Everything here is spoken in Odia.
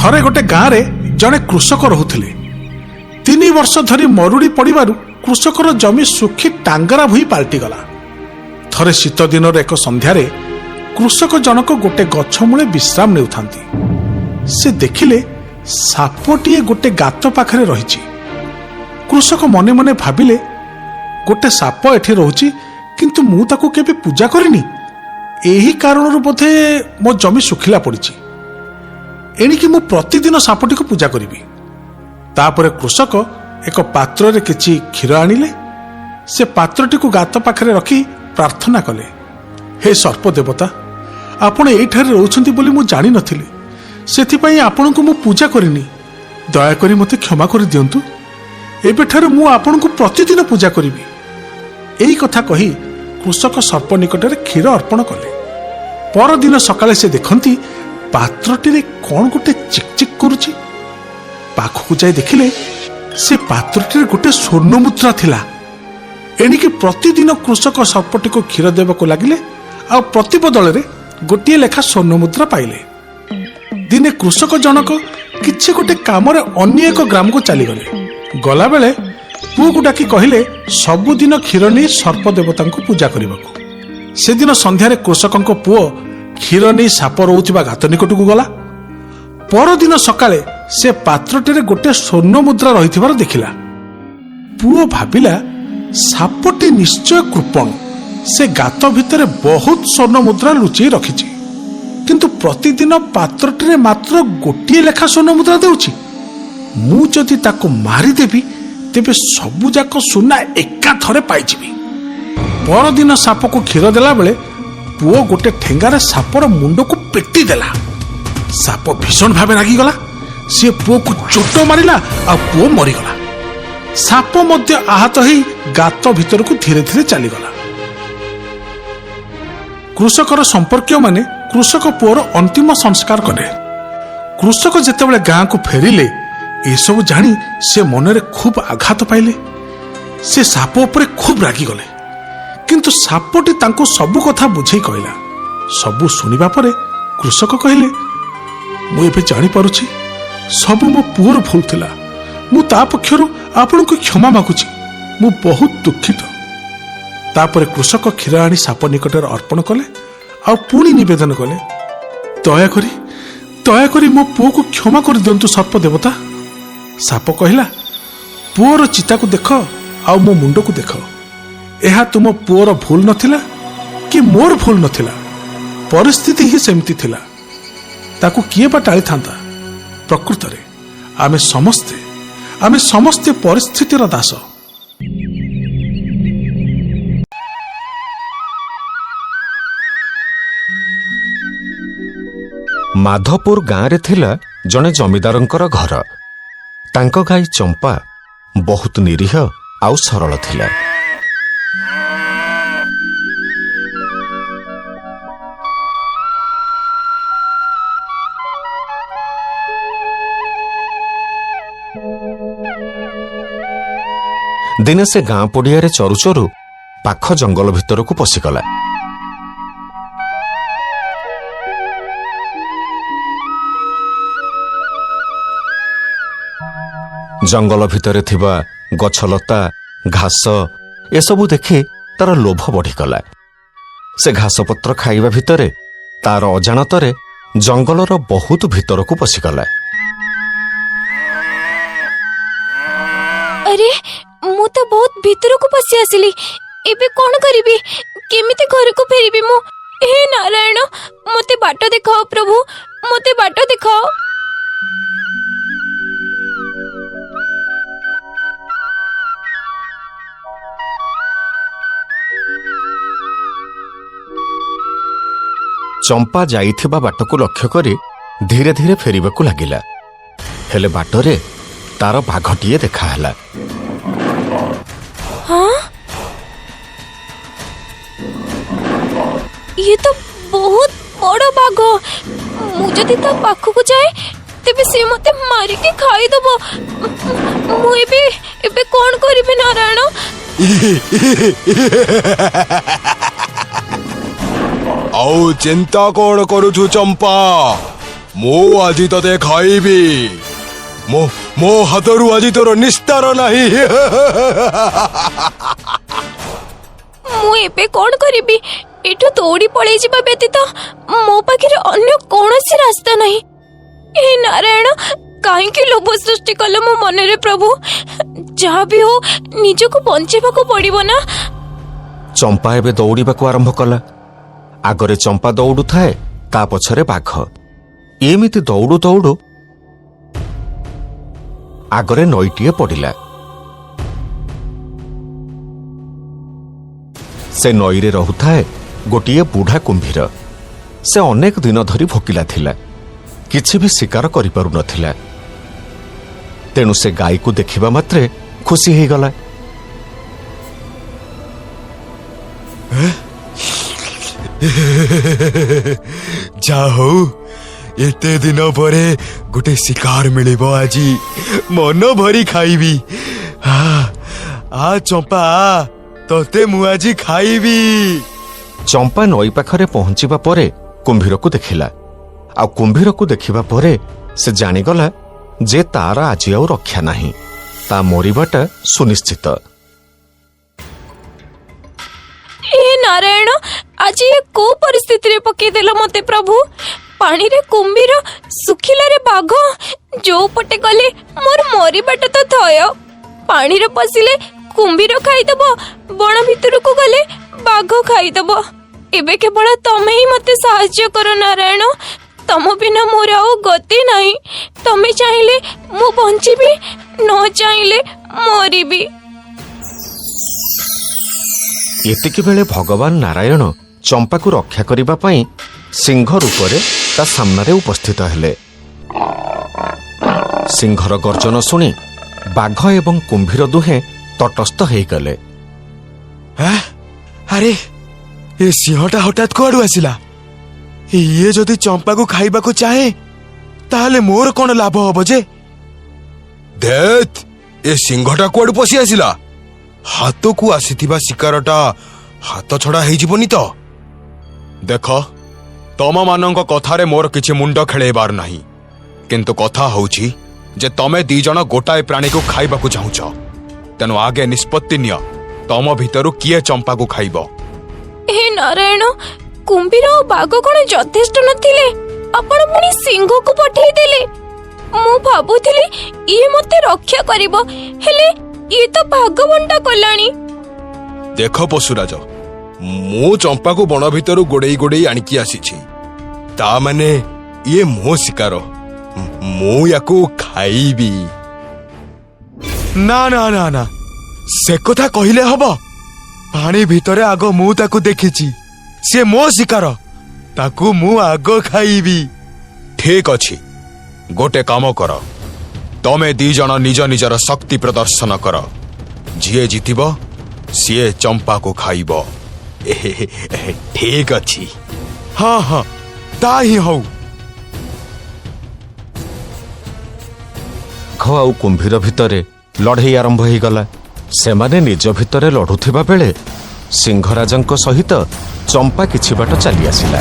ଥରେ ଗୋଟେ ଗାଁରେ ଜଣେ କୃଷକ ରହୁଥିଲେ। 3 ବର୍ଷ ଧରି ମରୁଡ଼ି ପଡ଼ିବାରୁ କୃଷକର ଜମି ଶୁଖି ଟାଙ୍ଗରା ଭୂଇଁ ପାଲଟିଗଲା। ଥରେ ଶୀତ ଦିନର ଏକ ସନ୍ଧ୍ୟାରେ କୃଷକ ଜଣକ ଗୋଟେ ଗଛ ମୂଳେ ବିଶ୍ରାମ ନେଉଥାନ୍ତି। ସେ ଦେଖିଲେ ସାପଟିଏ ଗୋଟେ ଗାତ ପାଖରେ ରହିଛି। କୃଷକ ମନେ ମନେ ଭାବିଲେ, ଗୋଟେ ସାପ ଏଠି ରହୁଛି, କିନ୍ତୁ ମୁଁ ତାକୁ କେବେ ପୂଜା କରିନି। ଏହି କାରଣରୁ ବୋଧେ ମୋ ଜମି ଶୁଖିଲା ପଡ଼ିଛି। ଏଣିକି ମୁଁ ପ୍ରତିଦିନ ସାପଟିକୁ ପୂଜା କରିବି। ତାପରେ କୃଷକ ଏକ ପାତ୍ରରେ କିଛି କ୍ଷୀର ଆଣିଲେ। ସେ ପାତ୍ରଟିକୁ ଗାତ ପାଖରେ ରଖି ପ୍ରାର୍ଥନା କଲେ, ହେ ସର୍ପ ଦେବତା, ଆପଣ ଏଇଠାରେ ରହୁଛନ୍ତି ବୋଲି ମୁଁ ଜାଣିନଥିଲି। ସେଥିପାଇଁ ଆପଣଙ୍କୁ ମୁଁ ପୂଜା କରିନି। ଦୟାକରି ମୋତେ କ୍ଷମା କରିଦିଅନ୍ତୁ। ଏବେଠାରୁ ମୁଁ ଆପଣଙ୍କୁ ପ୍ରତିଦିନ ପୂଜା କରିବି। ଏଇ କଥା କହି କୃଷକ ସର୍ପ ନିକଟରେ କ୍ଷୀର ଅର୍ପଣ କଲେ। ପରଦିନ ସକାଳେ ସେ ଦେଖନ୍ତି ପାତ୍ରଟିରେ କ'ଣ ଗୋଟେ ଚିକ୍ ଚିକ୍ କରୁଛି। ପାଖକୁ ଯାଇ ଦେଖିଲେ ସେ ପାତ୍ରଟିରେ ଗୋଟେ ସ୍ୱର୍ଣ୍ଣ ମୁଦ୍ରା ଥିଲା। ଏଣିକି ପ୍ରତିଦିନ କୃଷକ ସର୍ପଟିକୁ କ୍ଷୀର ଦେବାକୁ ଲାଗିଲେ ଆଉ ପ୍ରତିବଦଳରେ ଗୋଟିଏ ଲେଖା ସ୍ୱର୍ଣ୍ଣ ମୁଦ୍ରା ପାଇଲେ। ଦିନେ କୃଷକ ଜଣକ କିଛି ଗୋଟେ କାମରେ ଅନ୍ୟ ଏକ ଗ୍ରାମକୁ ଚାଲିଗଲେ। ଗଲାବେଳେ ପୁଅକୁ ଡାକି କହିଲେ ସବୁଦିନ କ୍ଷୀର ନେଇ ସର୍ପ ଦେବତାଙ୍କୁ ପୂଜା କରିବାକୁ। ସେଦିନ ସନ୍ଧ୍ୟାରେ କୃଷକଙ୍କ ପୁଅ କ୍ଷୀର ନେଇ ସାପ ରହୁଥିବା ଗାତ ନିକଟକୁ ଗଲା। ପରଦିନ ସକାଳେ ସେ ପାତ୍ରଟିରେ ଗୋଟେ ସ୍ୱର୍ଣ୍ଣ ମୁଦ୍ରା ରହିଥିବାର ଦେଖିଲା। ପୁଅ ଭାବିଲା, ସାପଟି ନିଶ୍ଚୟ କୃପଣ। ସେ ଗାତ ଭିତରେ ବହୁତ ସ୍ୱର୍ଣ୍ଣ ମୁଦ୍ରା ଲୁଚେଇ ରଖିଛି, କିନ୍ତୁ ପ୍ରତିଦିନ ପାତ୍ରଟିରେ ମାତ୍ର ଗୋଟିଏ ଲେଖା ସ୍ୱର୍ଣ୍ଣ ମୁଦ୍ରା ଦେଉଛି। ମୁଁ ଯଦି ତାକୁ ମାରିଦେବି, ତେବେ ସବୁଯାକ ସୁନା ଏକାଥରେ ପାଇଯିବି। ପରଦିନ ସାପକୁ କ୍ଷୀର ଦେଲାବେଳେ ପୁଅ ଗୋଟେ ଠେଙ୍ଗାରେ ସାପର ମୁଣ୍ଡକୁ ପିଟି ଦେଲା। ସାପ ଭୀଷଣ ଭାବେ ରାଗିଗଲା। ସିଏ ପୁଅକୁ ଚୋଟ ମାରିଲା ଆଉ ପୁଅ ମରିଗଲା। ସାପ ମଧ୍ୟ ଆହତ ହେଇ ଗାତ ଭିତରକୁ ଧୀରେ ଧୀରେ ଚାଲିଗଲା। କୃଷକର ସମ୍ପର୍କୀୟମାନେ କୃଷକ ପୁଅର ଅନ୍ତିମ ସଂସ୍କାର କଲେ। କୃଷକ ଯେତେବେଳେ ଗାଁକୁ ଫେରିଲେ, ଏସବୁ ଜାଣି ସେ ମନରେ ଖୁବ୍ ଆଘାତ ପାଇଲେ। ସେ ସାପ ଉପରେ ଖୁବ୍ ରାଗିଗଲେ, କିନ୍ତୁ ସାପଟି ତାଙ୍କୁ ସବୁ କଥା ବୁଝେଇ କହିଲା। ସବୁ ଶୁଣିବା ପରେ କୃଷକ କହିଲେ, ମୁଁ ଏବେ ଜାଣିପାରୁଛି ସବୁ ମୋ ପୁଅର ଭୁଲ ଥିଲା। ମୁଁ ତା ପକ୍ଷରୁ ଆପଣଙ୍କୁ କ୍ଷମା ମାଗୁଛି। ମୁଁ ବହୁତ ଦୁଃଖିତ। ତାପରେ କୃଷକ କ୍ଷୀର ଆଣି ସାପ ନିକଟରେ ଅର୍ପଣ କଲେ ଆଉ ପୁଣି ନିବେଦନ କଲେ, ଦୟାକରି, ଦୟାକରି ମୋ ପୁଅକୁ କ୍ଷମା କରିଦିଅନ୍ତୁ ସର୍ପ ଦେବତା। ସାପ କହିଲା, ପୁଅର ଚିତାକୁ ଦେଖ ଆଉ ମୋ ମୁଣ୍ଡକୁ ଦେଖ। ଏହା ତୁମ ପୁଅର ଭୁଲ ନଥିଲା କି ମୋର ଭୁଲ ନଥିଲା। ପରିସ୍ଥିତି ହିଁ ସେମିତି ଥିଲା। ତାକୁ କିଏ ବା ଟାଳିଥାନ୍ତା? ପ୍ରକୃତରେ ଆମେ ସମସ୍ତେ ପରିସ୍ଥିତିର ଦାସ। ମାଧପୁର ଗାଁରେ ଥିଲା ଜଣେ ଜମିଦାରଙ୍କର ଘର। ତାଙ୍କ ଗାଈ ଚମ୍ପା ବହୁତ ନିରୀହ ଆଉ ସରଳ ଥିଲା। ଦିନେ ସେ ଗାଁ ପଡ଼ିଆରେ ଚରୁ ଚରୁ ପାଖ ଜଙ୍ଗଲ ଭିତରକୁ ପଶିଗଲା। ଜଙ୍ଗଲ ଭିତରେ ଥିବା ଗଛଲତା, ଘାସ ଏସବୁ ଦେଖି ତାର ଲୋଭ ବଢ଼ିଗଲା। ସେ ଘାସପତ୍ର ଖାଇବା ଭିତରେ ତାର ଅଜାଣତରେ ଜଙ୍ଗଲର ବହୁତ ଭିତରକୁ ପଶିଗଲା। ଆରେ, ମୁଁ ତ ବହୁତ ଭିତରକୁ ପଶି ଆସିଲି। ଏବେ କଣ କରିବି? କେମିତି ଘରକୁ ଫେରିବି ମୁଁ? ହେ ନାରାୟଣ, ମତେ ବାଟ ଦେଖାଅ। ପ୍ରଭୁ, ମତେ ବାଟ ଦେଖାଅ। ଚମ୍ପା ଯାଇଥିବା ବାଟକୁ ଲକ୍ଷ୍ୟ କରି ଧୀରେ ଧୀରେ ଫେରିବାକୁ ଲାଗିଲା। ହେଲେ ବାଟରେ ତାର ବାଘଟିଏ ଦେଖାହେଲା। ହଁ, ଇଏ ତ ବହୁତ ବଡ ବାଘ। ମୁଁ ଯଦି ତା ପାଖକୁ ଯାଏ, ତେବେ ସେ ମତେ ମାରିକି ଖାଇଦବ। ମୁଁ ଏବେ କଣ କରିବି ନାରାୟଣ? ଆଉ ଚିନ୍ତା କଣ କରୁଛୁ ଚମ୍ପା? ମୁଁ ଆଜି ତତେ ଖାଇବି। ମୋ ମୋ ହାତରୁ ଆଜି ତୋର ନିସ୍ତାର ନାହିଁ। ମୁଁ ଏବେ କଣ କରିବି? ଏଠୁ ଦୌଡ଼ି ପଳେଇ ଯିବା ବ୍ୟତୀତ ମୋ ପାଖରେ ଅନ୍ୟ କୌଣସି ରାସ୍ତା ନାହିଁ। ହେ ନାରାୟଣ, କାହିଁକି ଲୋଭ ସୃଷ୍ଟି କଲ ମୋ ମନରେ ପ୍ରଭୁ? ଯାହା ବି ହଉ ନିଜକୁ ବଞ୍ଚେଇବାକୁ ପଡିବ ନା। ଚମ୍ପା ଏବେ ଦୌଡ଼ିବାକୁ ଆରମ୍ଭ କଲା। ଆଗରେ ଚମ୍ପା ଦୌଡୁଥାଏ, ତା ପଛରେ ବାଘ। ଏମିତି ଦୌଡୁ ଦୌଡୁ ଆଗରେ ନଈଟିଏ ପଡ଼ିଲା। ସେ ନଈରେ ରହୁଥାଏ ଗୋଟିଏ ବୁଢ଼ା କୁମ୍ଭୀର। ସେ ଅନେକ ଦିନ ଧରି ଭୋକିଲା ଥିଲା, କିଛି ବି ଶିକାର କରିପାରୁନଥିଲା। ତେଣୁ ସେ ଗାଈକୁ ଦେଖିବା ମାତ୍ରେ ଖୁସି ହେଇଗଲା। ଯା ହଉ, ଏତେ ଦିନ ପରେ ଗୋଟେ ଶିକାର ମିଳିବ, ଆଜି ମନ ଭରି ଖାଇବି। ଆ ଆ ଚମ୍ପା, ଆ, ତତେ ମୁଁ ଆଜି ଖାଇବି। ଚମ୍ପା ନଈ ପାଖରେ ପହଞ୍ଚିବା ପରେ କୁମ୍ଭୀରକୁ ଦେଖିଲା, ଆଉ କୁମ୍ଭୀରକୁ ଦେଖିବା ପରେ ସେ ଜାଣିଗଲା ଯେ ତାର ଆଜି ଆଉ ରକ୍ଷା ନାହିଁ, ତା ମରିବାଟା ସୁନିଶ୍ଚିତ। ହେ ନାରାୟଣ, ଆଜି ଏ କୋଉ ପରିସ୍ଥିତିରେ ପକେଇଦେଲ ମତେ ପ୍ରଭୁ? ପାଣିରେ କୁମ୍ଭୀର, ଶୁଖିଲାରେ ବାଘ, ଯୋଉ ପଟେ ଗଲେ ମୋର ମରିବାଟା ତ ଥୟ। ପାଣିରେ ପଶିଲେ କୁମ୍ଭୀର ଖାଇଦବ, ବଣ ଭିତରକୁ ଗଲେ ବାଘ ଖାଇଦବ। ଏବେ କେବଳ ତମେ ହିଁ ମତେ ସାହାଯ୍ୟ କର ନାରାୟଣ, ତମ ବିନା ମୋର ଆଉ ଗତି ନାହିଁ। ତମେ ଚାହିଁଲେ ମୁଁ ବଞ୍ଚିବି, ନ ଚାହିଁଲେ ମରିବି। ଏତିକି ବେଳେ ଭଗବାନ ନାରାୟଣ ଚମ୍ପାକୁ ରକ୍ଷା କରିବା ପାଇଁ ସିଂହ ରୂପରେ ତା ସାମ୍ନାରେ ଉପସ୍ଥିତ ହେଲେ। ସିଂହର ଗର୍ଜନ ଶୁଣି ବାଘ ଏବଂ କୁମ୍ଭୀର ଦୁହେଁ ତଟସ୍ଥ ହେଇଗଲେ। ଆଁ? ଆରେ, ଏ ସିଂହଟା ହଠାତ୍ କୁଆଡୁ ଆସିଲା? ଇଏ ଯଦି ଚମ୍ପାକୁ ଖାଇବାକୁ ଚାହେଁ, ତାହେଲେ ମୋର କଣ ଲାଭ ହବ ଯେ? ଧେତ୍, ଏ ସିଂହଟା କୁଆଡୁ ପଶି ଆସିଲା? ହାତକୁ ଆସିଥିବା ଶିକାରଟା ହାତ ଛଡା ହେଇଯିବନି ତ? ଦେଖ, ତମମାନଙ୍କ କଥାରେ ମୋର କିଛି ମୁଣ୍ଡ ଖେଳେଇବାର ନାହିଁ, କିନ୍ତୁ କଥା ହଉଛି ଯେ ତମେ ଦି ଜଣ ଗୋଟାଏ ପ୍ରାଣୀକୁ ଖାଇବାକୁ ଚାହୁଁଛ। ତେଣୁ ଆଗେ ନିଷ୍ପତ୍ତି ନିଅ, ତମ ଭିତରୁ କିଏ ଚମ୍ପାକୁ ଖାଇବ। ହେ ନାରାୟଣ, କୁମ୍ଭୀର ଓ ବାଘ କଣ ଯଥେଷ୍ଟ ନଥିଲେ? ଆପଣ ପୁଣି ସିଂହକୁ ପଠେଇଦେଲେ। ମୁଁ ଭାବୁଥିଲି ଇଏ ମତେ ରକ୍ଷା କରିବ, ହେଲେ ଇଏ ତ ଭାଗବଣ୍ଟା କଲାଣି। ଦେଖ ପଶୁରାଜ, ମୁଁ ଚମ୍ପାକୁ ବଣ ଭିତରୁ ଗୋଡେଇ ଗୋଡେଇ ଆଣିକି ଆସିଛି, ତା ମାନେ ଇଏ ମୋ ଶିକାର, ମୁଁ ୟାକୁ ଖାଇବି। ନା ନା ନା ନା, ସେ କଥା କହିଲେ ହବ? ପାଣି ଭିତରେ ଆଗ ମୁଁ ତାକୁ ଦେଖିଛି, ସିଏ ମୋ ଶିକାର, ତାକୁ ମୁଁ ଆଗ ଖାଇବି। ଠିକ ଅଛି, ଗୋଟେ କାମ କର, ତମେ ଦି ଜଣ ନିଜ ନିଜର ଶକ୍ତି ପ୍ରଦର୍ଶନ କର। ଯିଏ ଜିତିବ ସିଏ ଚମ୍ପାକୁ ଖାଇବ। ଠିକ ଅଛି? ହଁ ହଁ, ତା ହିଁ ହଉ। ବାଘ ଆଉ କୁମ୍ଭୀର ଭିତରେ ଲଢ଼େଇ ଆରମ୍ଭ ହେଇଗଲା। ସେମାନେ ନିଜ ଭିତରେ ଲଢୁଥିବା ବେଳେ ସିଂହରାଜଙ୍କ ସହିତ ଚମ୍ପା କିଛି ବାଟ ଚାଲି ଆସିଲା।